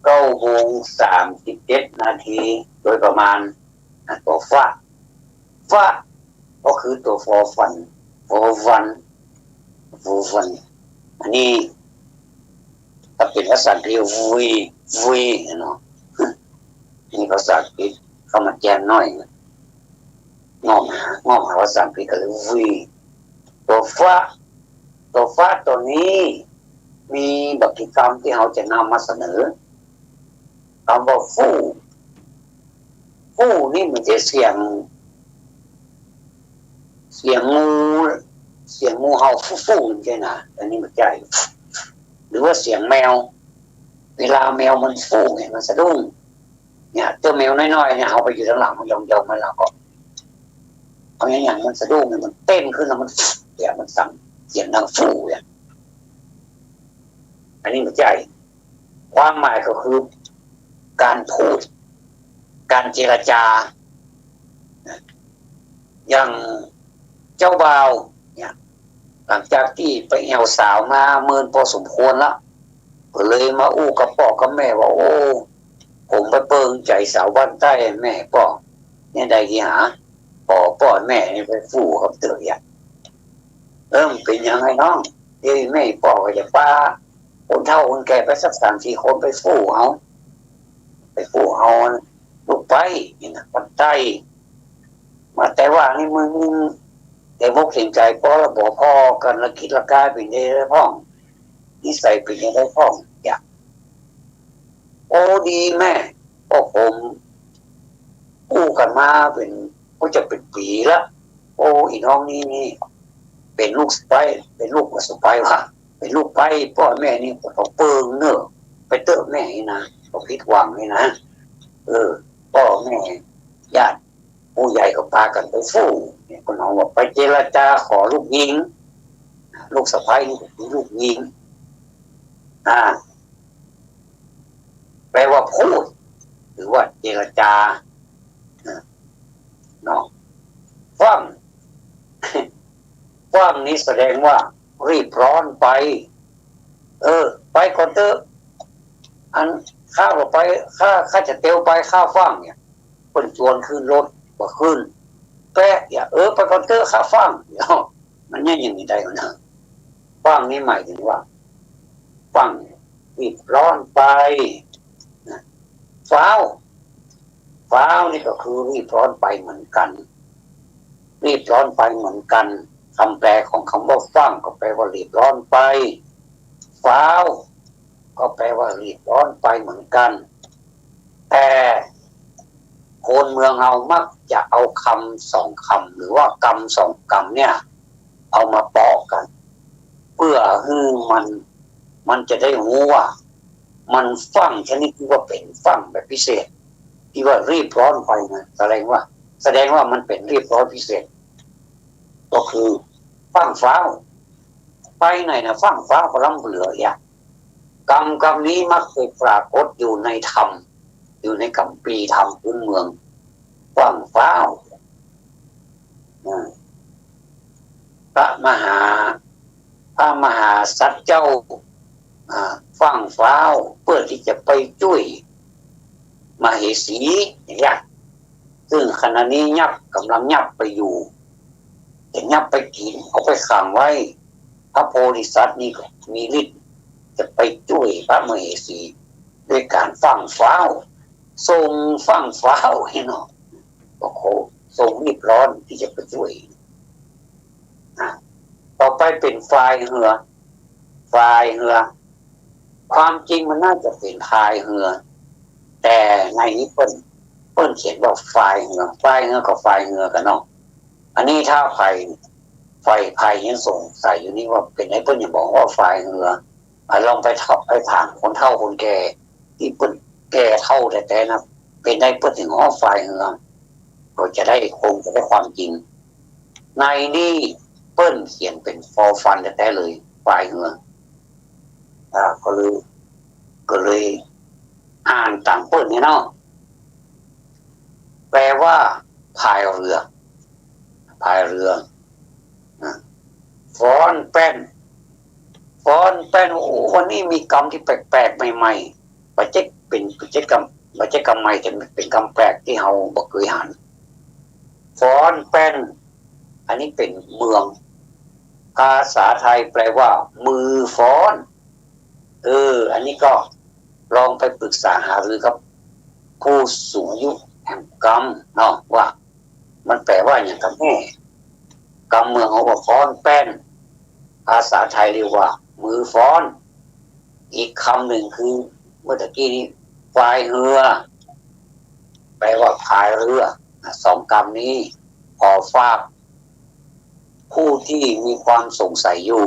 เก้าโมงสามสิบเจ็ดนาที โดยประมาณ อ่ะ ตั๋วฟะ ฟะ ก็คือตั๋วฟอฟัน ฟอฟัน ฟอฟัน อันนี้ ถ้าเป๋นภาษาอังกฤษ วี วี เนาะ นี่ภาษาอังกฤษเข้ามาแจมหน้อย งอกหา งอกหาภาษาอังกฤษก็เลยวี ตั๋วฟะ ตั๋วฟะตั๋วนี้ มีบ่กี่กำตี้เฮาจะนำมาเสนอ กำว่าฟู่ ฟู่นี่เหมือนจะเสียง เสียงงู เสียงงูเห่าฟู่ๆ นี่ใจ้นะ อันนี้บ่ใจ้ หรือว่าเสียงแมว เวลาแมวมันฟู่เนี่ย มันสะดุ้ง เนี่ย เจ้าแมวน้อยๆ เนี่ย เฮาไปอยู่ตังหลังมันยองๆ มัน แล้วก็ เอาอย่างๆ มันสะดุ้งเนี่ย มันเต้นขึ้นแล้วมัน เนี่ย มันสั่น เสียงดังฟู่เนี่ย อันนี้บ่ใจ้ ความหมายก็คือ การพูด การเจรจา อย่างเจ้าบ่าวเนี่ย หลังจากตี้ไปแอ่วสาวมาเมินพอสมควรละ ก็เลยมาอู้กับป้อกับแม่ว่า โอ้ ผมไปเปิงใจ๋สาวบ้านใต้แม่ป้อ เนี่ยได้ตี้หา ป้อ ป้อแม่นี่ไปฟู่กับเตื้ออย่าง เออ มันเป๋นยังไงน้อง เดี๋ยวแม่ป้อก็จะปาคนเฒ่าคนแก่ไปสักสามสี่คนไปฟู่เอา ไปฟู่เอาลูกไป นี่นะ บ้านใต้ มาแต่ว่านี่มึง แต่บ่เก๋งใจ๋ป้อแล้วบ่ ป้อกั๋นละกิดละกายเป๋นใดพ่อง นิสัยเป๋นใดพ่อง อยาก โอ้ ดีแม่ ก็ผม อู้กั๋นมาเป๋น ก็จะเป๋นปี๋ละ โอ้ อีน้องนี่นี่ เป๋นลูกสะใภ้ เป๋นลูกบ่สะใภ้วะ เป๋นลูกใป๊ป้อแม่นี่ก็ต้องเปิงเน่อ ไปเต๊อะแม่นี่นะ ก็ผิดหวังนี่นะ เออ ป้อแม่ ญาติผู้ใหญ่ก็ปากั๋นไปฟู่ เนี่ย คนเฮาว่าไปเจรจาขอลูกญิง ลูกสะใภ้นี่ก็คือลูกญิง อ่า แปลว่าพูด หรือว่าเจรจา อ่า เนาะ ฟั่ง ฟั่งนี้แสดงว่ารีบร้อนไป เออ ไปก่อนเต๊อะ อันข้าบ่ไป ข้า ข้าจะเตียวไป ข้าฟั่ง เนี่ย เปิ้นจวนขึ้นรถ บ่ขึ้น แปะ เนี่ย เออ ไปก่อนเต๊อะ ข้าฟั่ง เนี่ย มันยัง ยังไงได้วะนะ ฟั่งนี่หมายถึงว่า ฟั่ง รีบร้อนไป นะ ฟ้าว ฟ้าวนี่ก็คือรีบร้อนไปเหมือนกั๋น รีบร้อนไปเหมือนกั๋น กำแปลของกำว่าฟั่งก็แปลว่ารีบร้อนไป ฟ้าว ก็แปลว่ารีบร้อนไปเหมือนกั๋น แต่คนเมืองเฮามักจะเอากำสองกำ หรือว่ากำสองกำเนี่ย เอามาเปาะกั๋น เปื้อหื้อมัน มันจะได้ฮู้ว่า มันฟั่งชนิดตี้ว่าเป๋นฟั่งแบบพิเศษ ตี้ว่ารีบร้อนไปนะ แสดงว่า แสดงว่ามันเป๋นรีบร้อนพิเศษ ก็คือฟั่งฟ้าว ไปไหนนะฟั่งฟ้าวก็ล้ำเหลืออย่าง กำกำนี้มักจะปรากฏอยู่ในธรรม อยู่ในคัมภีร์ธรรมพื้นเมือง ฟั่งฟ้าว อ่า พระมหา พระมหาสัตว์เจ้า อ่า ฟั่งฟ้าวเพื่อที่จะไปจ้วยมเหสีอย่างเงี้ย ซึ่งขณะนี้ยับ กำลังยับไปอยู่ จะยับไปกิ๋น เอาไปขังไว้ พระโพธิสัตว์นี่ก็มีฤทธิ์จะไปจ้วยพระมเหสี ด้วยก๋านฟั่งฟ้าว ส่งฟั่งฟ้าวหั้นเนาะ ก็โข ส่งรีบร้อนที่จะไปจ้วย อ่ะ ต่อไปเป๋นพายเฮือ พายเฮือ ความจริงมันน่าจะเป๋นพายเฮือ แต่ในนี้เปิ้น เปิ้นเขียนว่าพายเฮือ พายเฮือกับพายเฮือกั๋นเนาะ อันนี้ถ้าใผ ใผ ใผยังสงสัยอยู่นี่ว่าเป๋นไอ้เปิ้นยังบอกว่าพายเฮือ อ่ะ ลองไปถาม ไปถามคนเฒ่าคนแก่ ตี้เปิ้นแก่เฒ่าแต๊ๆ นะ เป๋นไอ้เปิ้นถึงฮ้องพายเฮือ ก็จะได้ คงจะได้ความจริง ในนี้เปิ้นเขียนเป๋นฟอฟันแต๊ๆ เลย พายเฮือ อ่า ก็เลย ก็เลยอ่านต๋ามเปิ้นนี่เนาะ แปลว่าพายเรือ พายเรือ อ่ะ ฟ้อนแป้น ฟ้อนแป้น โอ้ วันนี้มีกำที่แปลกๆ ใหม่ๆ บ่ใจ้เป๋น บ่ใจ้กำ บ่ใจ้กำใหม่ แต่มันเป๋นกำแปลกตี้เฮาบ่เกยหัน ฟ้อนแป้น อันนี้เป๋นเมือง ภาษาไทยแปลว่ามือฟ้อน เออ อันนี้ก็ลองไปปรึกษาหารือกับผู้สูงอายุแหมกำเนาะ ว่ามันแปลว่าหยังกั๋นแน่ กำเมืองเฮาว่าฟ้อนแป้น ภาษาไทยเรียกว่ามือฟ้อน อีกกำนึ่งคือเมื่อตะกี้นี้ พายเฮือ แปลว่าพายเรือ อ่ะ สองกำนี้ขอฝาก ผู้ตี้มีความสงสัยอยู่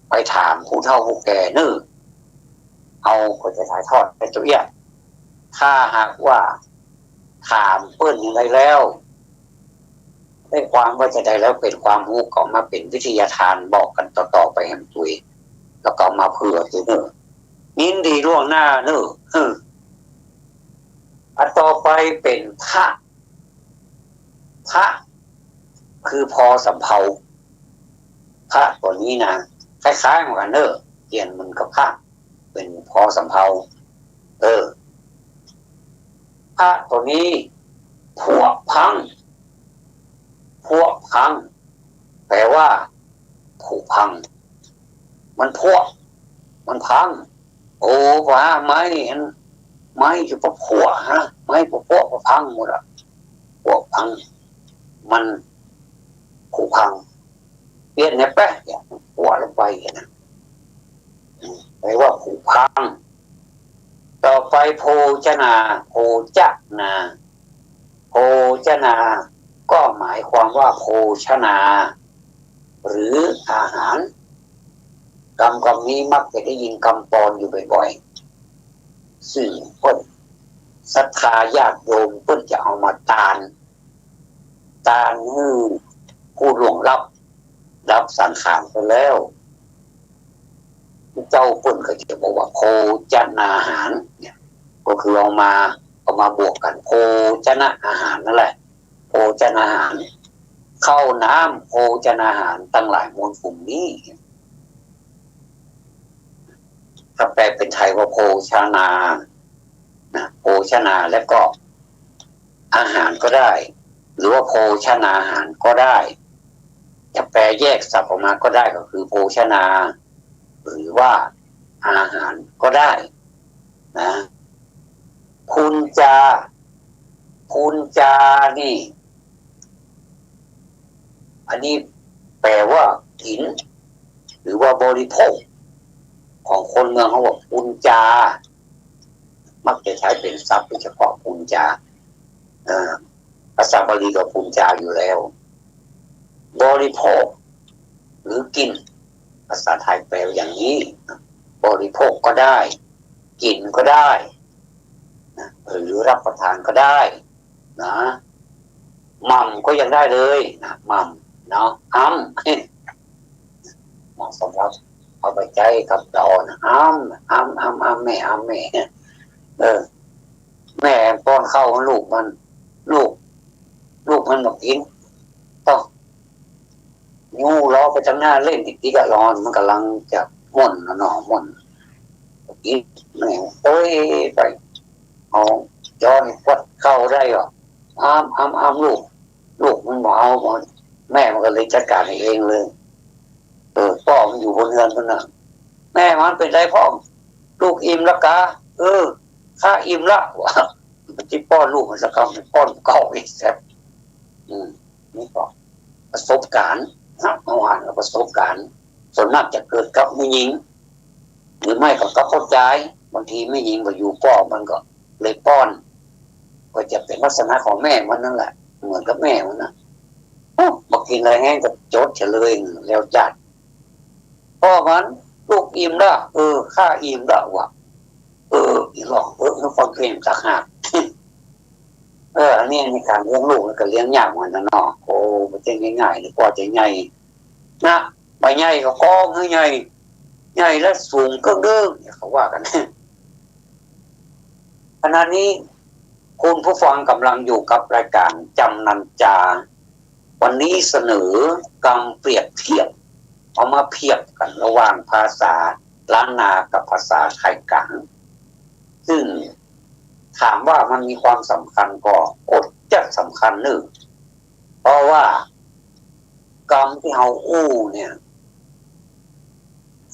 ไปถามผู้เฒ่าผู้แก่เน่อ เฮาก็จะถ่ายทอดไปตรงเนี้ย ถ้าหากว่าถามเปิ้นอย่างใดแล้ว ได้ความว่าจะใดแล้ว เป๋นความฮู้ก็มาเป๋นวิทยาทานบอกกั๋นต่อๆ ไปแหมตวย แล้วก็มาเผื่อตวยเน่อ ยินดีล่วงหน้าเน่อ เออ อันต่อไปเป๋นพระ พระ คือพอสำเภา พระตั๋วนี้นะ คล้ายๆ เหมือนกั๋นเน่อ เขียนเหมือนกับพระ เป๋นพอสำเภา เออ พระตั๋วนี้ พัวพัง พัวพัง แปลว่า ผุพัง มันพัว มันพัง โอ้ ว่าไม้อัน ไม้จะพัวฮะ ไม้พัวพังหมดอะ พัวพัง มันผุพัง เปลี่ยนเนี่ยแปะเนี่ย พัวลงไปนะ แปลว่าผุพัง ต่อไปโภชนา โภชนา โภชนา ก็หมายความว่าโภชนา หรืออาหาร กำ กำนี้มักจะได้ยินกำปอนอยู่บ่อยๆ ซึ่งเปิ้นศรัทธาญาติโยมเปิ้นจะเอามาตาน ตานหื้อผู้ล่วงลับ ดับสังขารไปแล้ว เจ้าเปิ้นก็จะบอกว่าโภชนาหารเนี่ย ก็คือเอามา เอามาบวกกั๋น โภชนะอาหารนั่นแหละ โภชนาหาร ข้าวน้ำโภชนาหารตังหลายมวลฝูงนี้ ถ้าแปลเป๋นไทยว่าโภชนา นะ โภชนา แล้วก็ อาหารก็ได้ หรือว่าโภชนาหารก็ได้ จะแปลแยกศัพท์ออกมาก็ได้ ก็คือโภชนา หรือว่าอาหารก็ได้นะ พุญจา พุญจานี่ อันนี้แปลว่ากิ๋น หรือว่าบริโภค ของคนเมืองเขาบอกพุญจา มักจะใช้เป๋นศัพท์โดยเฉพาะพุญจา เอ่อ ภาษาบาลีก็พุญจาอยู่แล้ว บริโภค หรือกิ๋น ภาษาไทยแปลอย่างนี้ บริโภคก็ได้ กิ๋นก็ได้นะ หรือรับประทานก็ได้นะ หม่ำก็ยังได้เลยนะ หม่ำ เนาะ อำ เหมาะสำหรับเอาไปใจ๊กับเฮานะ อำ อำ อำ อำแม่ อำแม่ เออ แม่ป้อนข้าวหื้อลูกมัน ลูก ลูกมันบ่กิ๋น ต้อง ยู้เลาะไปตางหน้าเล่นติ๊กๆ อะ ลอ มันก่ำลังจะม่วนน่ะเนาะ ม่วน กิ๋น แม่งโต้ยไป เอาจ้อนี่ปวดเข้าได้เหรอ อำ อำ อำลูก ลูกมันบ่เอา แม่มันก็เลยจัดก๋านเองเลย เออ ป้อมันอยู่บนเฮือนพุ้นน่ะ แม่มันเป๋นใดพ่อง ลูกอิ่มละกา เออ ข้าอิ่มละ ว่า มันจะป้อนลูกมันสักกำ ป้อนเก่าอีกแซ่บ อืม นี่ก็ประสบก๋ารณ์นะ เฮาอ่านแล้วประสบก๋ารณ์ ส่วนมากจะเกิดกับแม่ญิง หรือไม่ก็กับพ่อจาย บางทีแม่ญิงบ่อยู่ป้อ มันก็เลยป้อน ก็จะเป๋นลักษณะของแม่มันนั่นแหละ เหมือนกับแม่มันนะ โอ้ บ่กิ๋นอะไรแห้งก็จดเฉยเลย แล้วจัด ป้อมัน ลูกอิ่มละ เออ ข้าอิ่มละ ว่า เออ อีหลอก เออ ฟังเพลงต่างหาก เออ อันนี้ในก๋านเลี้ยงลูกมันก็เลี้ยงยากเหมือนกั๋นเนาะ โอ้ บ่ใจ้ง่ายๆ เลย กว่าจะใหญ่นะ บ่ใหญ่ก็ก้องหื้อใหญ่ ใหญ่แล้วสูงเกิ้งเด้ง เนี่ยเขาว่ากั๋น ขณะนี้คุณผู้ฟังก่ำลังอยู่กับรายก๋านจำนันจา วันนี้เสนอกำเปรียบเทียบ เอามาเปรียบกั๋นระหว่างภาษาล้านนากับภาษาไทยก๋าง ซึ่งถามว่ามันมีความสำคัญก่อ อดจะสำคัญนึ่ง เพราะว่ากำตี้เฮาอู้เนี่ย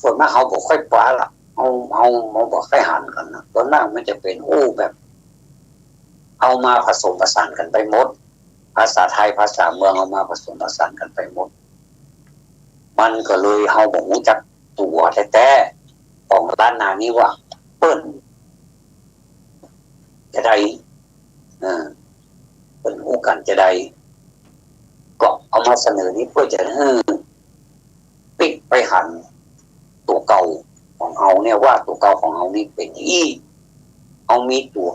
ส่วนมากเฮาบ่ค่อยปะละ เฮา เฮา เฮาบ่ค่อยหันกั๋นนะ ส่วนมากมันจะเป๋นอู้แบบ เอามาผสมผสานกั๋นไปหมด ภาษาไทยภาษาเมืองเอามาผสมผสานกั๋นไปหมด มันก็เลยเฮาบ่ฮู้จักตั๋วแต๊ๆ ของล้านนานี้ว่าเปิ้นจะใด เออ เปิ้นอู้กั๋นจะใด ก็เอามาเสนอนี้เปื้อจะหื้อปิ๊กไปหันตั๋วเก่าของเฮาเนี่ยว่าตั๋วเก่าของเฮานี่เป๋นอย่างอี้ เฮามีตั๋ว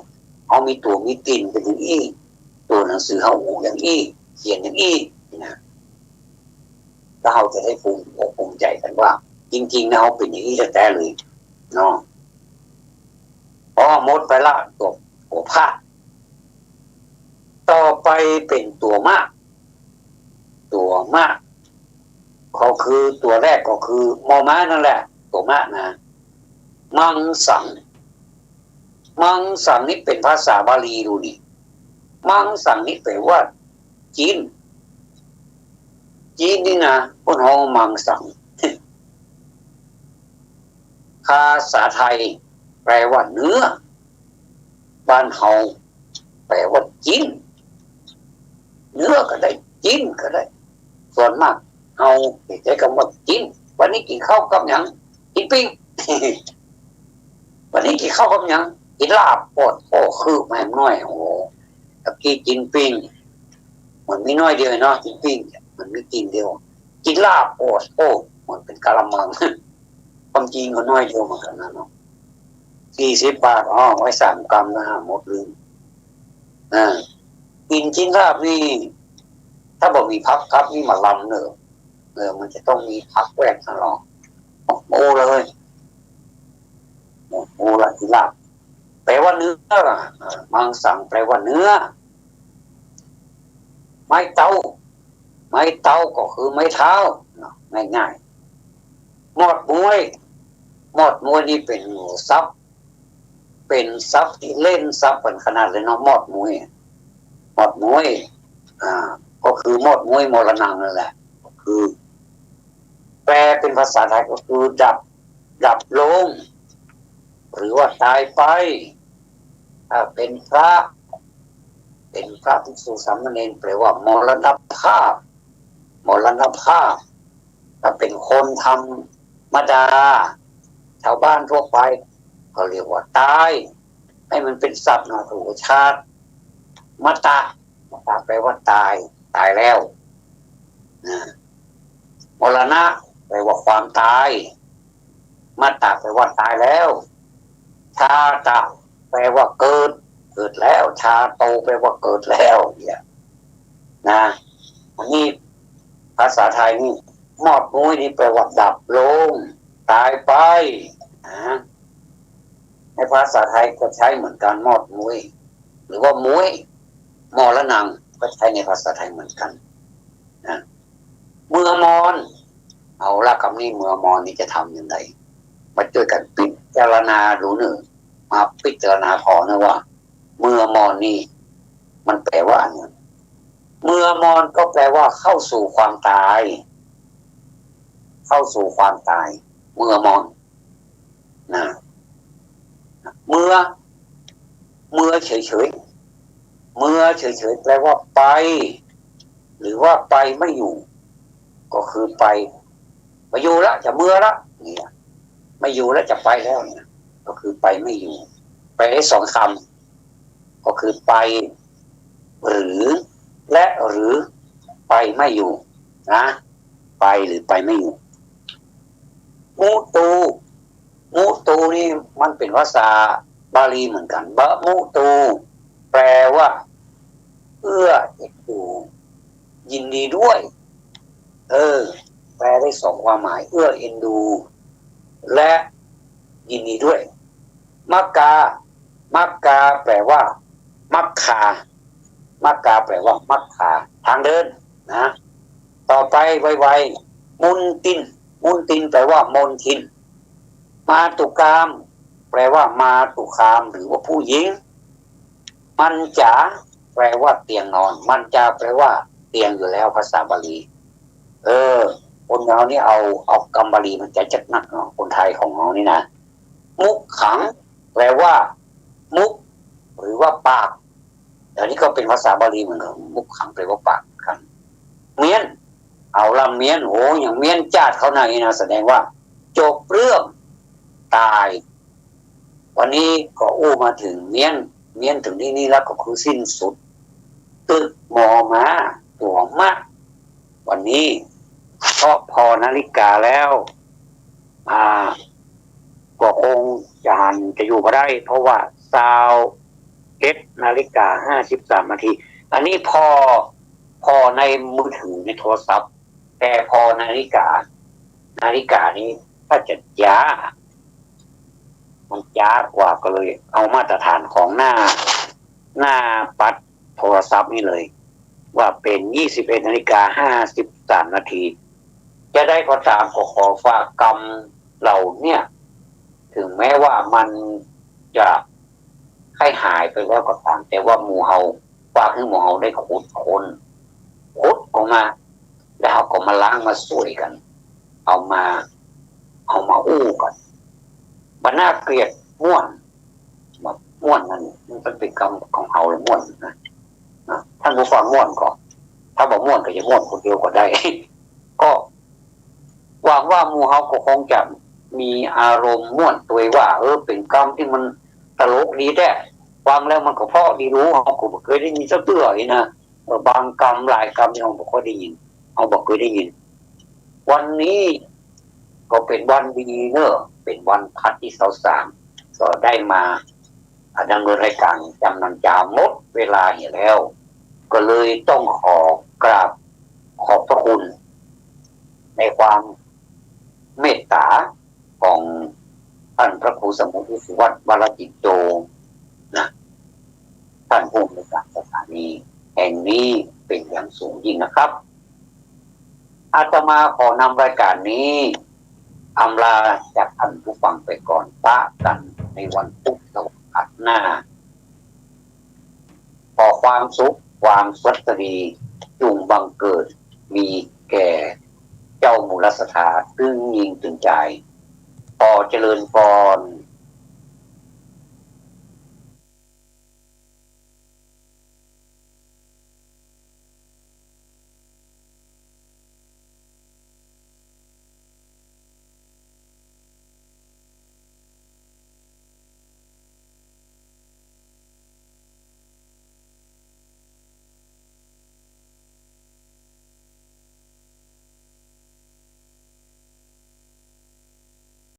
เฮามีตั๋วมีตี๋นเป๋นอย่างอี้ ตั๋วหนังสือเฮาอู้อย่างอี้ เขียนอย่างอี้นะ แล้วเฮาจะได้ภูมิอกภูมิใจ๋กั๋นว่า จริงๆ นะ เฮาเป๋นอย่างอี้แต๊ๆ เลยเนาะ อ๋อ หมดไปละตั๋ว ตั๋วพะ ต่อไปเป๋นตั๋วมะ ตั๋วมะ ก็คือตั๋วแรกก็คือมอม้านั่นแหละ ตั๋วมะนะ มังสัง มังสังนี่เป๋นภาษาบาลีดูนี่ มังสังนี่แปลว่า จิ๊น จิ๊นนี่นะ เปิ้นฮ้องมังสัง ภาษาไทยแปลว่าเนื้อ บ้านเฮาแปลว่าจิ๊น เนื้อก็ได้ จิ๊นก็ได้ ส่วนมากเฮาจะใจ๊กำว่าจิ๊น วันนี้กิ๋นข้าวกับหยัง กิ๋นปิ้ง วันนี้กิ๋นข้าวกับหยัง กิ๋นลาบ โอ้โห คือแม่งน้อย โอ้โห ตะกี้กิ๋นปิ้ง มันมีน้อยเดียวเนาะ กิ๋นปิ้ง มันมีตี๋นเดียว กิ๋นลาบ โอ้โห มันเป๋นกะละมัง ความจริงก็น้อยเดียวเหมือนกั๋นนะเนาะ สี่สิบบาท อ๋อ ไว้สามกำนะ หมดเลย อ่า กิ๋นจิ๊นลาบนี่ ถ้าบ่มีผักกับนี่บ่ลำเน่อ เออ มันจะต้องมีผักแวดนะเนาะ โอ้เลย โอ้ละ จิ๊นลาบ แปลว่าเนื้อ อ่า มังสัง แปลว่าเนื้อ ไม้เต๊า ไม้เต๊าก็คือไม้เท้าเนาะ ง่ายๆ มอดม้วย มอดม้วยนี่เป๋นศัพท์ เป๋นศัพท์ตี้เล่นศัพท์กั๋นขนาดเลยเนาะ มอดม้วย มอดม้วย อ่า ก็คือมอดม้วยมรณังนั่นแหละ ก็คือ แปลเป๋นภาษาไทยก็คือดับ ดับลง หรือว่าต๋ายไป ถ้าเป๋นพระ เป๋นพระภิกษุสามเณร แปลว่ามรณภาพ มรณภาพ ถ้าเป๋นคนธรรมดา ชาวบ้านทั่วไป ก็เรียกว่าต๋าย หื้อมันเป๋นศัพท์เนาะ ถูกชาติ มตะ มตะแปลว่าต๋าย ต๋ายแล้ว นะ มรณะ แปลว่าความต๋าย มตะแปลว่าต๋ายแล้ว ชาตะ แปลว่าเกิด เกิดแล้ว ชาโต แปลว่าเกิดแล้ว เนี่ย นะ อันนี้ ภาษาไทยนี่ มอดมุ้ยนี่แปลว่าดับลง ตายไป นะ ในภาษาไทยก็ใช้เหมือนกัน มอดมุ้ย หรือว่ามุ้ย มรณัง ก็ใช้ในภาษาไทยเหมือนกัน นะ เมือมอน เอาละ กำนี้เมือมอนนี่จะทำอย่างไร มาจ้วยกั๋นพิจารณาดูเน่อ มาพิจารณาผ่อเน่อว่า เมือมอนนี่มันแปลว่าอะหยัง เมือมอนก็แปลว่าเข้าสู่ความตาย เข้าสู่ความตาย เมือมอน นะ เมือ เมือเฉยๆ เมือเฉยๆ แปลว่าไป หรือว่าไปไม่อยู่ ก็คือไป บ่อยู่ละ จะเมือละ เนี่ย ไม่อยู่แล้ว จะไปแล้วเนี่ย ก็คือไปไม่อยู่ แปลได้สองกำ ก็คือไป หรือ และ หรือ ไปไม่อยู่ นะ ไปหรือไปไม่อยู่ มุตู มุตูนี่มันเป๋นภาษาบาลีเหมือนกั๋น บะมุตู แปลว่า เอื้อเอ็นดู ยินดีด้วย เออ แปลได้สองความหมาย เอื้อเอ็นดู และยินดีด้วย มัคคา มัคคา แปลว่า มัคคา มัคคา แปลว่า มัคคา ทางเดิน นะ ต่อไปไวๆ มุนติน มุนติน แปลว่า มนทิน มาตุคาม แปลว่า มาตุคาม หรือว่าผู้หญิง มัญจา แปลว่า เตียงนอน มัญจา แปลว่า เตียงอยู่แล้ว ภาษาบาลี เออ คนเฮานี่เอา เอากำบาลีมาใจ๊จัดนักเนาะ คนไทยของเฮานี่นะ มุขขัง แปลว่า มุข หรือว่าปาก อันนี้ก็เป๋นภาษาบาลีเหมือนกั๋น มุขขัง แปลว่าปากเหมือนกั๋น เมี้ยน เอาละ เมี้ยน โห อย่างเมี้ยนจ้าดเขาในนะ แสดงว่า จบเรื่อง ตาย วันนี้ก็อู้มาเถิงเมี้ยน เมี้ยนเถิงตี้นี่แล้วก็คือสิ้นสุด ตึก มอ ม้า ตั๋ว มะ วันนี้ เพราะผ่อนาฬิกาแล้ว อ่า ก็คงจะหันจะอยู่บ่ได้ เพราะว่าซาวเอ็ดนาฬิกาห้าสิบสามนาที อันนี้ผ่อ ผ่อในมือถือ ในโทรศัพท์ แต่ผ่อนาฬิกา นาฬิกานี้ถ้าจะจ๊า มันจ๊ากว่า ก็เลยเอามาตรฐานของหน้า หน้าปัดโทรศัพท์นี่เลย ว่าเป๋นยี่สิบเอ็ดนาฬิกาห้าสิบสามนาที จะใดก็ต๋าม ก็ขอฝากกำเหล่าเนี่ย ถึงแม้ว่ามันจะค่อยหายไปแล้วก็ต๋าม แต่ว่าหมู่เฮา ฝากหื้อหมู่เฮาได้ขุดค้น ขุดออกมา แล้วเฮาก็มาล้างมาส่วยกั๋น เอามา เอามาอู้กั๋น บ่น่าเกลียด ม่วน ม่วนนั่นมันเป๋นกำของเฮาเลย ม่วนนะ นะ ท่านผู้ฟังม่วนก็ ถ้าบ่ม่วนก็จะม่วนคนเดียวก็ได้ ก็หวังว่าหมู่เฮาก็คงจะมีอารมณ์ม่วนตวยว่า เออ เป๋นกำตี้มันตลกดีแต๊ ฟังแล้วมันก็เพราะดี ฮู้ เฮาก็บ่เกยได้ยินสักเตื้อนี่นะ เออ บางกำหลายกำนี่เฮาบ่ค่อยได้ยิน เฮาบ่เกยได้ยิน วันนี้ก็เป๋นวันดีเน่อ เป๋นวันพัดตี้ซาวสาม ก็ได้มา อ่า ดำเนินรายก๋านจำนำจ๋า หมดเวลาเหียแล้ว ก็เลยต้องขอกราบขอบพระคุณ ในความเมตต๋าของท่านพระครูสมุติสุวัฒน์ วรจิตโต นะ ท่านผู้อำนวยการสถานีแห่งนี้เป๋นอย่างสูงยิ่งนะครับ อาตมาขอนำรายก๋านนี้อำลาจากท่านผู้ฟังไปก่อน ปะกั๋นในวันพุธถัดหน้า ขอความสุข ความสวัสดี จุ่งบังเกิดมีแก่เจ้าหมู่รัฐสถา ตึงญิงตึงจาย ขอเจริญพร